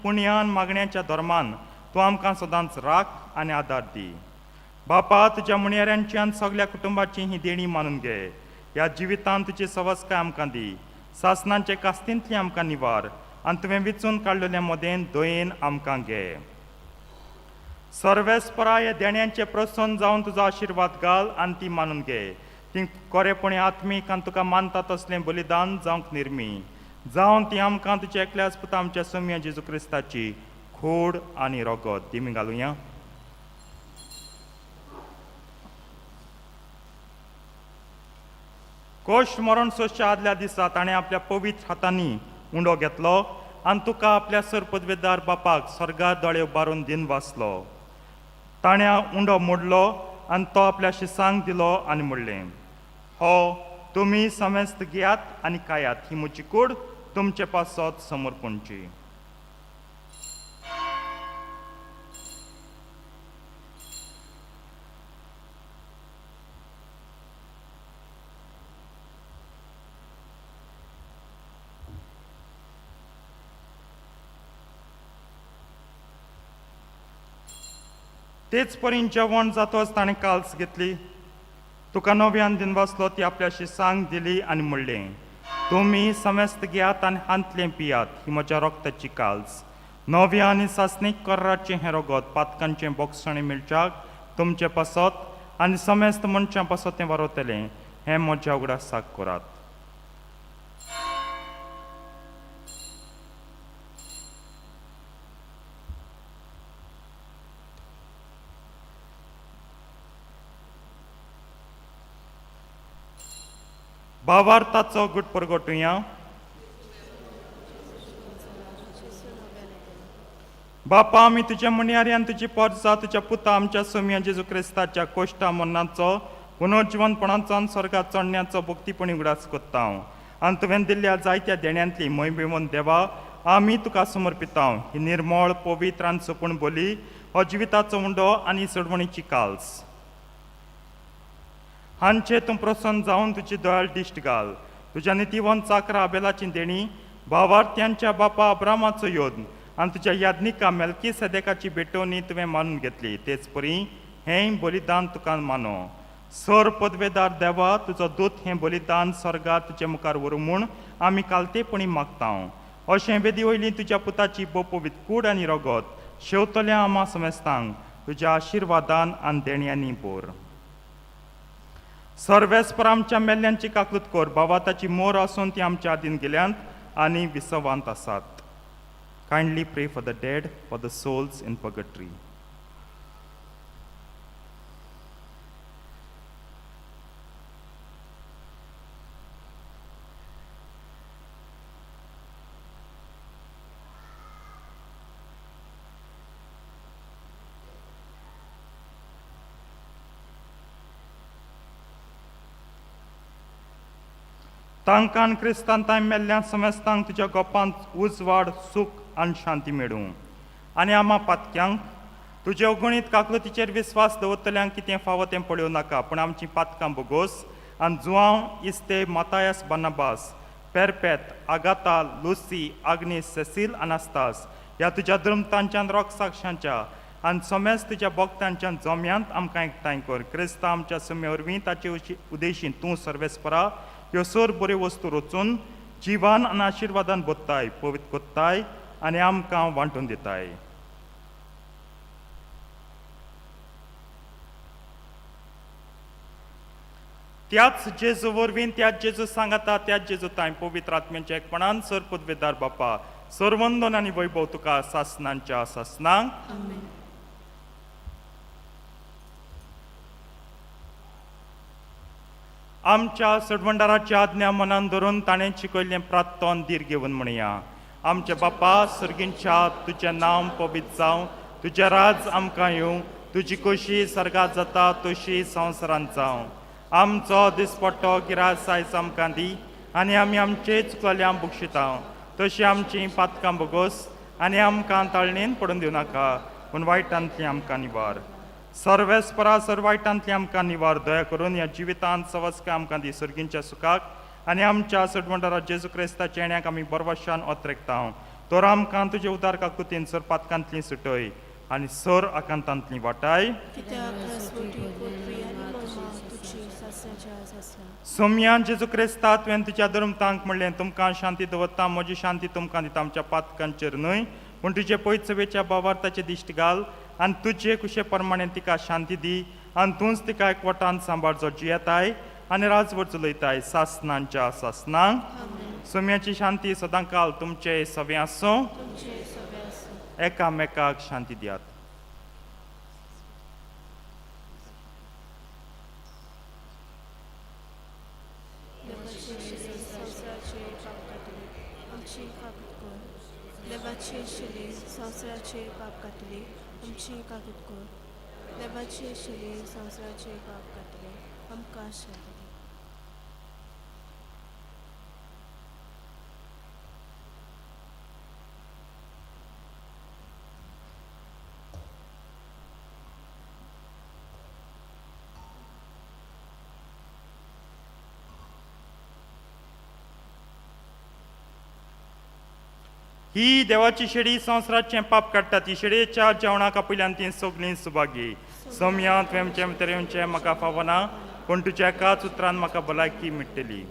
पुण्यान मागण्याच्या धर्मान तूं आमकां सदांच राख आनी आदार दी. बापा, तुज्या मुणयाऱ्यांची आनी सगल्या कुटुंबाची ही देणी मानून घे. ह्या जिवितांत तुजी सवस्काय आमकां दी. सासनांचे कास्तींतली आमकां निवार आनी तुवें विचून काडलेल्या मदेन दयेन आमकां घे. सर्वेस्परा ह्या देण्यांचे प्रसन्न जावन तुजो आशिर्वाद घाल आनी ती मानून घे. ती कोरेपणी आत्मीक आनी तुका मानता तसलें बलिदान जावंक निर्मी जावन ती आमकां तुज्या एकल्याच पुता आमच्या सोम्या जेजू क्रिस्ताची खोड आनी रोगत दिमी घालुया. कोश मरण सोंसच्या आदल्या दिसा ताणें आपल्या पवित्र हातांनी उंडो घेतलो आनी तुका आपल्या सरपदवेदार बापाक स्वर्गार दोळे उबारून दिन वाचलो. ताणें उंडो मोडलो आनी तो आपल्या शिसांक दिलो आनी म्हणलें, हो तुमी समेस्त घेयात आनी खायात. ही म्हजी कूड तुमचे पासत समर्पणची. तेच परीन जेवण जातच ताणें काल्स घेतली. तुका नव्यान दिन वाचलो. ती आपल्या शिसांक दिली आनी म्हणलें, तुमी समेस्त घेयात आनी हांतलें पियात. ही म्हज्या रोगताची काल्स. नव्या आनी सासणीक कराराचें हें रोगत पातकांचें बोगसणें मेळच्याक तुमचे पासत आनी समेस्त मनशां पासत तें वारवतलें. हें म्हज्या उगडासाक करात. भावार्थाचो गुट परगटुया. बापा, आमी तुज्या मुनियारी आनी तुजी पोरसा तुज्या पुता आमच्या सोम्या जेजू क्रिस्ताच्या कोश्टा मरणाचो पुनर्जिवनपणाचो आनी स्वर्गात चडण्याचो भक्तीपणी उगडास कोत्ता. आनी तुवें दिल्ल्या जायत्या देण्यांतली मोहिमेवन देवा आमी तुका समर्पिता. ही निर्मळ पवित्र आनी सोपूण बोली हो जिविताचो उंडो आनी सोडवणीची काल्स हांचे तूं प्रसन्न जावन तुजी दोळ्यार दिश्ट घाल. तुज्या नितीवन चाकरा आबेलाची देणी, भावार्थ्यांच्या बापा अब्रामाचो योद आनी तुज्या याज्ञिका मेलकी सदेकाची भेटवणी तुवें मानून घेतली. तेच परी हेंय बलिदान तुका मानो. सर पदवेदार देवा, तुजो दूत हें बलिदान स्वर्गार तुजे मुखार व्हरूं म्हूण आमी कालतेपणी मागता. अशें वेदी वयली तुज्या पुताची बोपवीत कूड आनी रगत शेवतल्या आमा समेस्तांक तुज्या आशिर्वादान आनी देण्यांनी बोर. सर्वेस्पर आमच्या मेल्ल्यांची काकूत कर. बाबा, ताची मोर आसून ती आमच्या आदीन गेल्यांत आनी विसवांत आसात. Kindly pray for the dead, for the souls in purgatory. तांकां क्रिस्तान तांय मेल्ल्यान समेस्तांक तुज्या गोपांत उजवाड सूख आनी शांती मेळूं. आनी आमा पातक्यांक तुजे अगणीत काकलतीचेर विस्वास दवरतल्यांक कितें फावो तें पळोवं नाका, पूण आमचीं पातकां बोगोस आनी Joao इस्ते Mathias Barnabas Perpet Agatha Lucy Agnes Cecil Anastas ह्या तुज्या द्रमतांच्यान रोगसाक्षांच्या आनी समेज तुज्या भक्तांच्या जम्यांत आमकां एकठांय कर. क्रिस्ता आमच्या सुम्या वरवीं ताचे उदेशीन तूं सर्वेस्परा ह्यो सर बऱ्यो वस्तू रचून जिवान आनी आशिर्वादान बोत्ताय पवित्र कोत्ताय आनी आमकां वांटून दिताय. त्याच जेजू वरवीं त्याच जेजू सांगाता त्याच जेजू तांय पवित्र आत्म्याच्या एकपणान सर पदवेदार बापा सर्वंदन आनी वैभव तुका सासनांच्या सासनांक. आमच्या सडवंडाराची आज्ञा मनान धरून ताणें शिकयल्लें प्रार्थन धीर घेवन म्हणया. आमच्या बापा सर्गींच्या तुजें नांव पवित्र जावं, तुजें राज आमकां येवं, तुजी कशी सर्गात जाता तशी संवसारांत जावं. आमचो दिसपट्टो गिरास आयज आमकां दी आनी आमी आमचे चुकल्यां बक्षिता तशी आमची पातकां बोगोस आनी आमकां ताळणेन पडून दिवं नाका, पूण वायटांतली आमकां निवार. सर्वेस्परा सर वायटांतली आमकां निवार. दया करून ह्या जिवितांत सवस्काय आमकां दी सर्गींच्या सुखाक आनी आमच्या सडवंडारा जेजू क्रिस्ताच्या येण्याक आमी बरवशान ओतरेकता. तर आमकां तुजे उदार काकुतीन सर पातकांतली सुटय आनी सर आकांतांतली वाटाय. सोमयान जेजू क्रिस्ता तुवें तुज्या धर्मतांक म्हणलें तुमकां शांती दवरता, म्हजी शांती तुमकां दिता, आमच्या पातकांचेर न्हय पूण तुजे पयचवेच्या बावार्थाचे दिश्ट घाल आनी तुजे कुशे प्रमाणे तिका शांती दी आनी तूंच तिका एकवटान सांबाळ जो जियेताय आनी राजवट चलयताय सासनांच्या सासनांक. सोम्याची शांती सदांकाल तुमचे सवे आसूं. एकामेकाक शांती दियात. देवाची शिली संवसाराचे पाप कातली आमची कागद कर. देवाची शिली संवसाराचे पाप कातली आमकां शांती दी. ही देवाची शेडी संवसाराचें पाप काडटा, ती शेडयेच्या जेवणाक आपल्यान ती सगळीं सुभागी. सोम्या तुवें तरेंचें म्हाका फावना, पूण तुज्या एकाच उतरान म्हाका भलायकी मेळटली.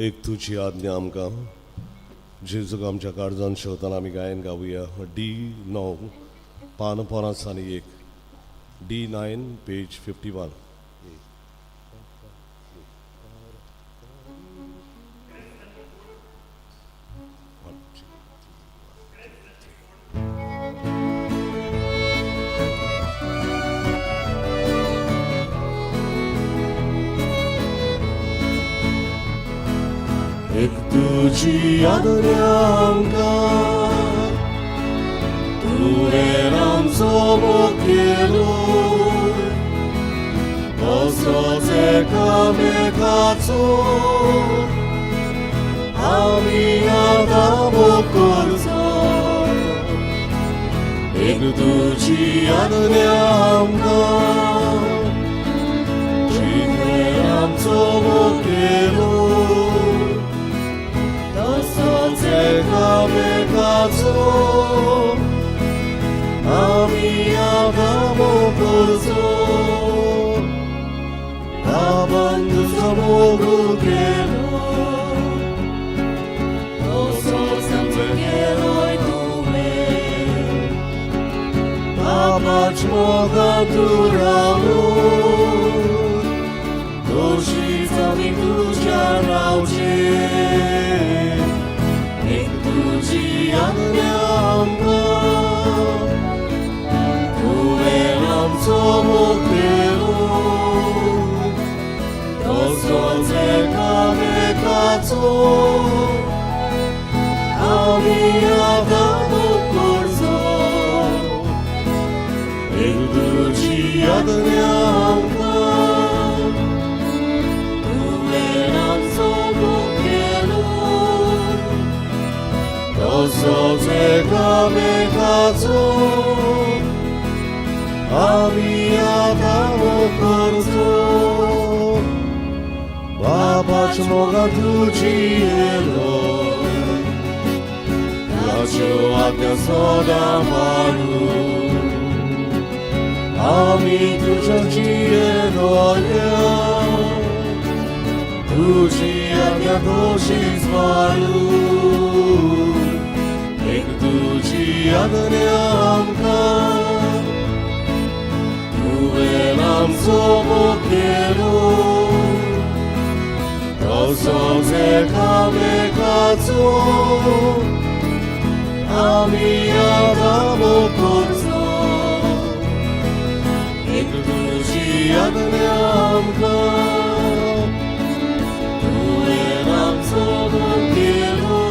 एक तुजी आज्ञा आमकां जेजूक आमच्या काळजान शेवताना आमी गायन गावया. डी 9 पान 50 आनी 1, डी 9 पेज 51. एक तुजी आज्ञा आमकां तुवें आमचो मोग केलो, तसोच एकामेकाचो आमी आतां मोग करचो. एक तुजी आज्ञा आमकां तुवें आमचो मोग केलो, तसोच एकामेकाचो आमी आतां मोग करचो बाबान तुजो मोग केलो तसोच आमचो केलोय तुवें बाबाच मोगांत तूं रावून तशीच आमी तुज्या रावचें एक तुजी आज्ञा आमकां तुवें आमचो मोग केलो तसोच एकामेकाचो आमी आतां मोग करचो एक तुजी आज्ञा आमकां तुवें आमचो मोग केलो तसोच एकामेकाचो आमी आतां मोग करचो बाबाच मोगांत तुजी येलो ताच्यो आज्ञा सदां पाळून आमी तुज्या जियेलोया तुजी आज्ञा तशीच पाळून एक तुजी आज्ञा आमकां तुवें आमचो मोग केलो तसोच एकामेकाचो आमी आतां मोग करचो एक तुजी आज्ञा आमकां तुवें आमचो मोग केलो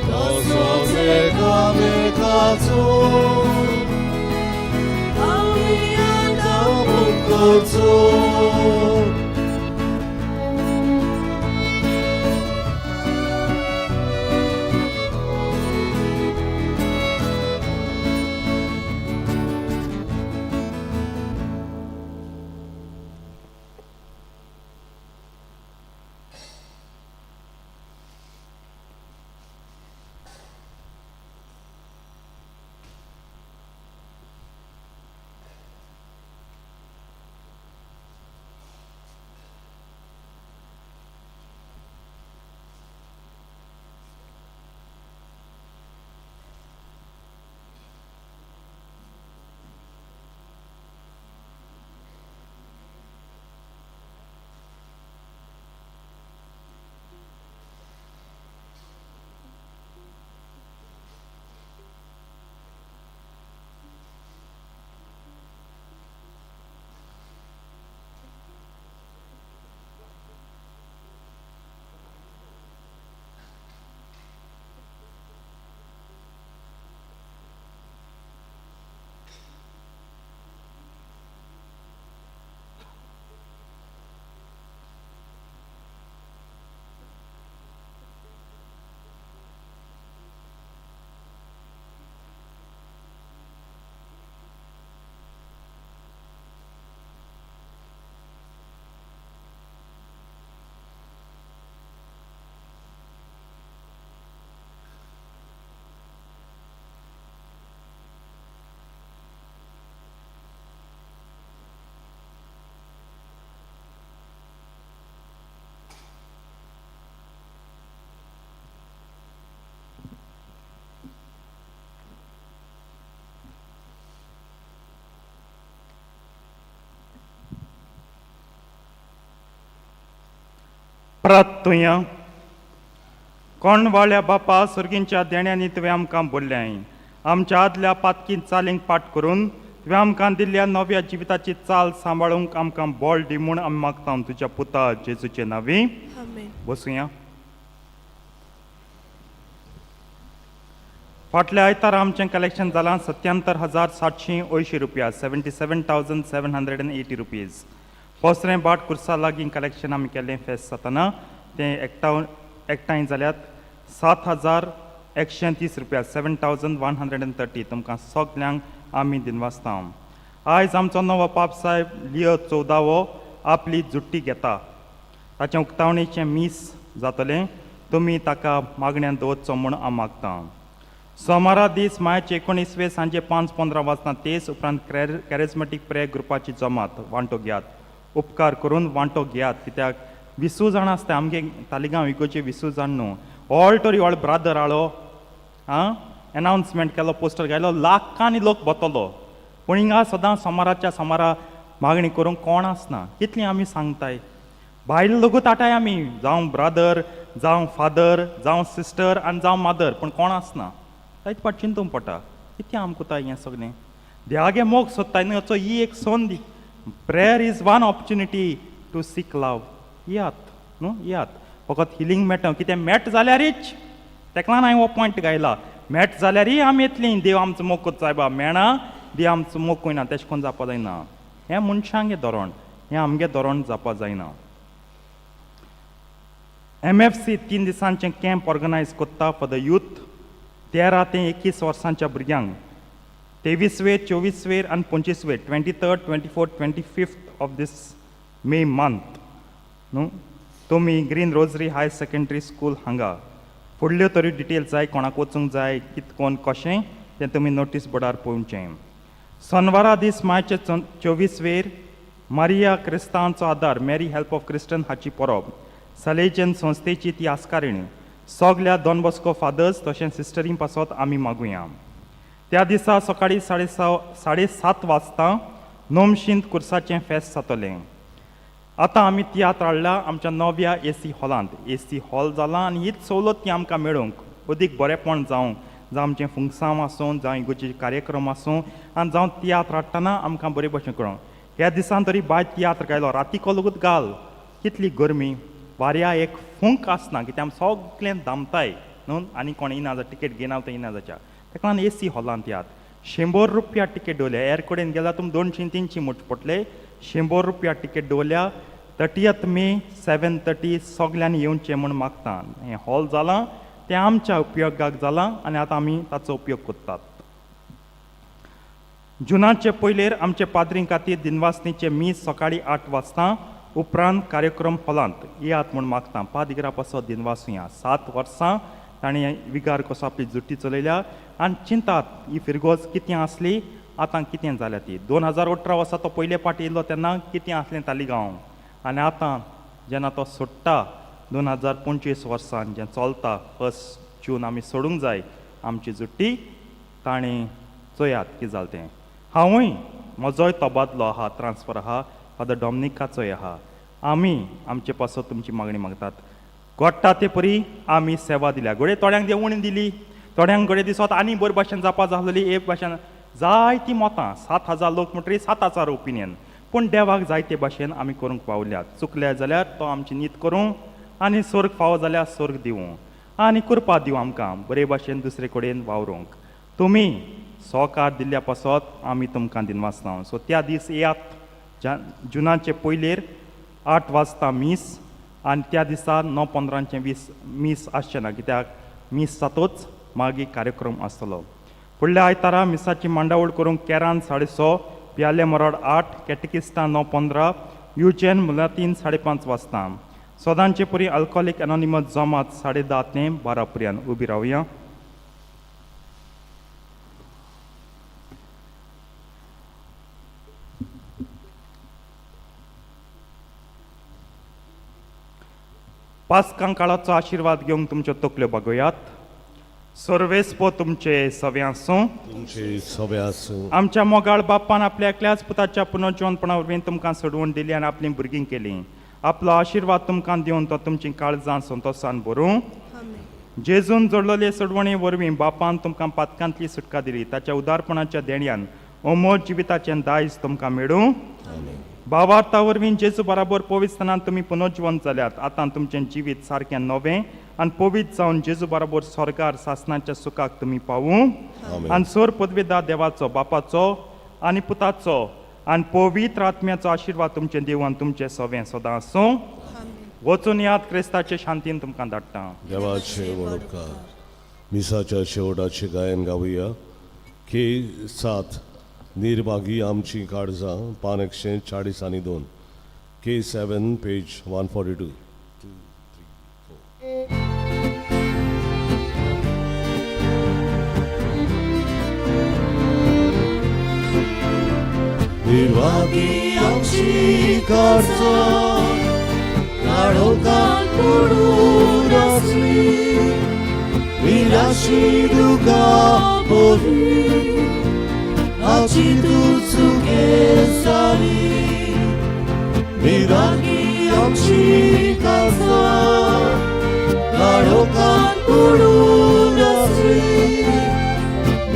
तसोच एकामेकाचो आमी आतां मोग करचो. प्रार्थुया. कोणवाळ्या बापा, सर्गींच्या देण्यांनी तुवें आमकां बोल्ल्याय. आमच्या आदल्या पातकी चालींक पाट करून तुवें आमकां दिल्ल्या नव्या जिविताची चाल सांबाळूंक आमकां बळ दी म्हूण आमी मागता तुज्या पुता जेजूचे नांवी. आमेन. बसुया. फाटल्या आयतारा आमचें कलेक्शन जालां 77,780 रुपया, 77,780 rupees. पोसरें बाट कुर्सा लागीं कलेक्शन आमी केल्लें फेस्त जाताना, तें एकठांय जाल्यात 7130 रुपया, 7130. तुमकां सगल्यांक आमी दिनवासता. आयज आमचो नवो पाप साहेब लियो चवदावो आपली जुट्टी घेता. ताचें उक्तावणेचें मीस जातलें. तुमी ताका मागण्यान दवरचो म्हूण हांव मागतां. सोमारा दीस मार्च 19वे सांजे 5:15 वाजता तेच उपरांत कॅरेजमेटीक प्रेयर ग्रुपाची जमात वांटो घेयात. उपकार करून वांटो घेयात, कित्याक 20 जाणां आसता आमगे तालिगांव इगोचे 20 जाण न्हू. ऑल तरी ऑल ब्रादर हाडलो आं एनावन्समेंट केलो, पोस्टर घायलो, लाखांनी लोक बतलो. पूण हिंगा सदां सोमाराच्या सोमारा मागणी करूंक कोण आसना. कितली आमी सांगताय, बायल लोकूच आटाय आमी, जावं ब्रादर जावं फादर जावं सिस्टर आनी जावं मादर, पूण कोण आसना. जायते फावट चिंतूंक पडटा कितें आमकां कोताय हें सगळें. देवागे मोग सोदताय न्हू, हाचो ही एक संद. Prayer is one opportunity to seek love. येयात न्हू, येयात. फकत हिलींग मेळटा, कितें मेट जाल्यारीच तेका लागून हांवें हो पॉयंट गायला. मेट जाल्यारय आमी येतलीं, देव आमचो मोग कोत्ता सायबा. मेणा देव आमचो मोग कोयना, तेशें कोन्न जावपा जायना. हें मनशांगे धोरण, हें आमगे धोरण जावपा जायना. MFC 3 दिसांचें कॅम्प ऑर्गनायज कोत्ता फॉर the youth, 13 ते 21 वर्सांच्या भुरग्यांक. 23वेर, 24वेर आनी 25वेर, 23rd, 24th, 25th of this May month न्हू. तुमी green rosary higher secondary school हांगा फुडल्यो तरी डिटेल्स जाय, कोणाक वचूंक जाय, कित कोण कशें तें तुमी नोटीस बोर्डार पळोवचें. सोनवारा दीस मार्च 24वेर मारिया क्रिस्तांचो आदार, मॅरी हेल्प ऑफ क्रिस्टन हाची परब. सलेजन संस्थेची ती आस्कारिणी. सगल्या डॉन बॉस्को फादर्स तशेंच सिस्टरीं पासत आमी मागुया. त्या दिसा सकाळीं 6:30 वाजता नोमशींत कुर्साचें फेस्त जातलें. आतां आमी तियात्र हाडला आमच्या नव्या एसी हॉलांत. एसी हॉल जाला आनी हीच सवलत ती आमकां मेळूंक अदीक बरेंपण जावंक, जावं आमचें फुंगसांव आसूं, जावं इगोर्जेचे कार्यक्रम आसूं आनी जावं तियात्र हाडटना आमकां बरे भशेन करूंक. ह्या दिसान तरी बाय तियात्र गायलो, राती कोलूच घाल, कितली गरमी, वाऱ्या एक फूंक आसना, कित्याक आमी सगळें दामताय न्हू. आनी कोण येना जाल्यार टिकेट घेयना तो येना जाच्या, ताका लागून एसी हॉलांत यात. 100 रुपया टिकेट दवरल्या. एर कडेन गेल्यार तुमी 200 300 म्हणचे पडटले. 100 रुपया टिकेट दवरल्या. 30th May 7:30 सगल्यांनी येवचें म्हूण मागता. हें हॉल जालां तें आमच्या उपयोगाक जालां आनी आतां आमी ताचो उपयोग करतात. जुनाचे पयलेर आमचे पाद्रीं खातीर दिनवासनीचे मीस सकाळीं 8 वाजता, उपरांत कार्यक्रम हॉलांत येयात म्हूण मागता. पादिगरा पासत दिनवासुया. 7 वर्सां ताणें विगार कसो आपली जुटी चलयल्या आनी चिंतात ही फिरगोज कितें आसली, आतां कितें जाल्या ती. 2018 वर्सा तो पयले फावटी येयलो तेन्ना कितें आसलें तालिगांव आनी आतां जेन्ना तो सोडटा 2025 वर्सान जें चलता 1 जून आमी सोडूंक जाय आमची जुट्टी, ताणें चोयात कितें जालें तें. हांवूय म्हजोय तबादलो आहा, ट्रान्सफर आहा, फादर डॉमनिकाचोय आहा. आमी आमचे पासत तुमची मागणी मागतात. घडटा ते परी आमी सेवा दिल्या. घडये थोड्यांक देवूण दिली, थोड्यांक घडये दिसत आनी बरे भाशेन जावपा जालेली. एक भाशेन जायतीं मतां, 7000 लोक म्हणटरीर 7000 ओपिनियन, पूण देवाक जायते भाशेन आमी करूंक पावल्यात. चुकल्या जाल्यार तो आमची नीत करूं आनी स्वर्ग फावो जाल्यार स्वर्ग दिवूं आनी कृपा दिवं आमकां बरे भाशेन दुसरे कडेन वावरूंक. तुमी सहकार दिल्ल्या पासत आमी तुमकां दिनवासता. सो त्या दीस येयात, जुनाचे पयलेर 8 वाजता मीस आनी त्या दिसा 9:15 वीस मीस आसचें ना, कित्याक मीस जातोच मागीर कार्यक्रम आसतलो. फुडल्या आयतारा मिसाची मांडावळ करूंक केरान 6:30, प्याले मराड 8, कॅटकिस्टा 9:15, युजेन मुलातीन 5:30 वाजता. सदांचे परी अल्कोहोलीक एनॉनिमस जमात 10:30 ते 12 पर्यंत. उबी रावया. पास्कां काळाचो आशिर्वाद घेवंक तुमच्यो तकल्यो बागोयात. सर्वेस्पो तुमचे सवे आसूं. तुमचे सवे आसूं. आमच्या मोगाळ बापान आपल्या एकल्याच पुताच्या पुनर्जिवनपणा वरवीं तुमकां सोडवून दिली आनी आपलीं भुरगीं केलीं. आपलो आशिर्वाद तुमकां दिवन तो तुमचीं काळजां संतोशान भरूं. जेजून जोडलेले सोडवणे वरवीं बापान तुमकां पातकांतली सुटका दिली. ताच्या उदारपणाच्या देण्यान अमोल जिविताचें दायज तुमकां मेळूं. भावार्था वरवीं जेजू बराबर पवित्रस्थानांत तुमी पुनर्जिवंत जाल्यात. आतां तुमचें जिवीत सारकें नवें आनी पवित्र जावन जेजू बराबर स्वर्गार सासनाच्या सुखाक तुमी पावूं. आनी सोर पदवेदार देवाचो, बापाचो आनी पुताचो आनी पवित्र आत्म्याचो आशिर्वाद तुमचें देवान तुमचें सवें सदां आसूं. वचून याद, क्रिस्ताचे शांतीन तुमकां धाडटा. देवाचे व्हड उपकार. मिसाच्या शेवटाचे गायन गावया. के 7, निर्भागी आमची काळजां, पान 142, K 7, page 142. रागी आमची काळजां काळोखान पडून आसली निराशी दुकां बरी हाची तूं चुके सारी निरागी आमची काळजां काळोखान पडून आसली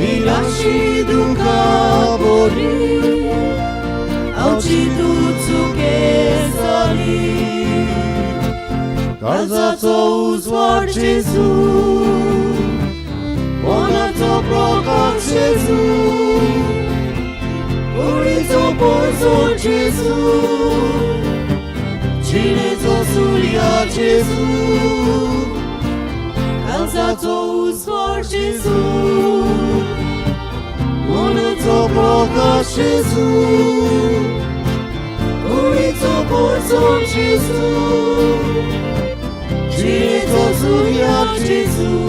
निराशी दुकां बरी आमची तूं चुके सारी काळजाचो उजवाड जेजू मनाचो प्रकाश जेजू कुडीचो पोरजो जेजू जिणेचो सुर्या जेजू काळजाचो उजवाड जेजू मनाचो प्रकाश जेजू कुडीचो पोरजो जेजू जिणेचो सुर्या जेजू.